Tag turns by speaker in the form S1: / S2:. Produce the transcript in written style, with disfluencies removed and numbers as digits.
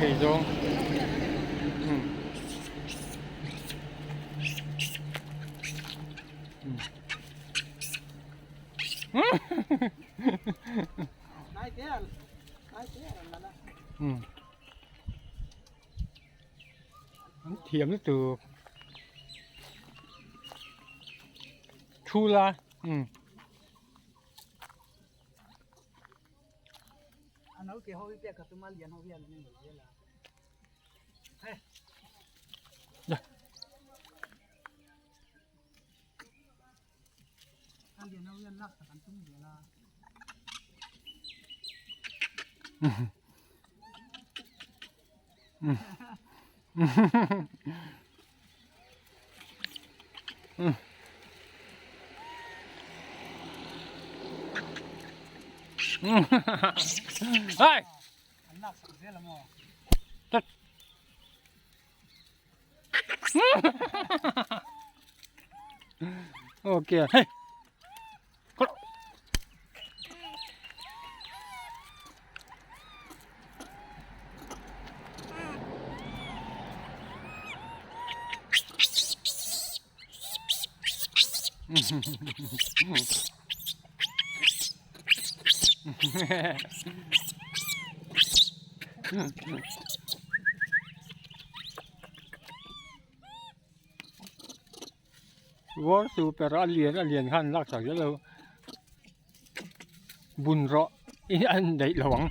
S1: phei zawng umm. Umm an thiam lutuk thu la umm. Hey! Okay hey! War super a lian a lian khan lak sak zel lo bun rawh i an daih lo ang.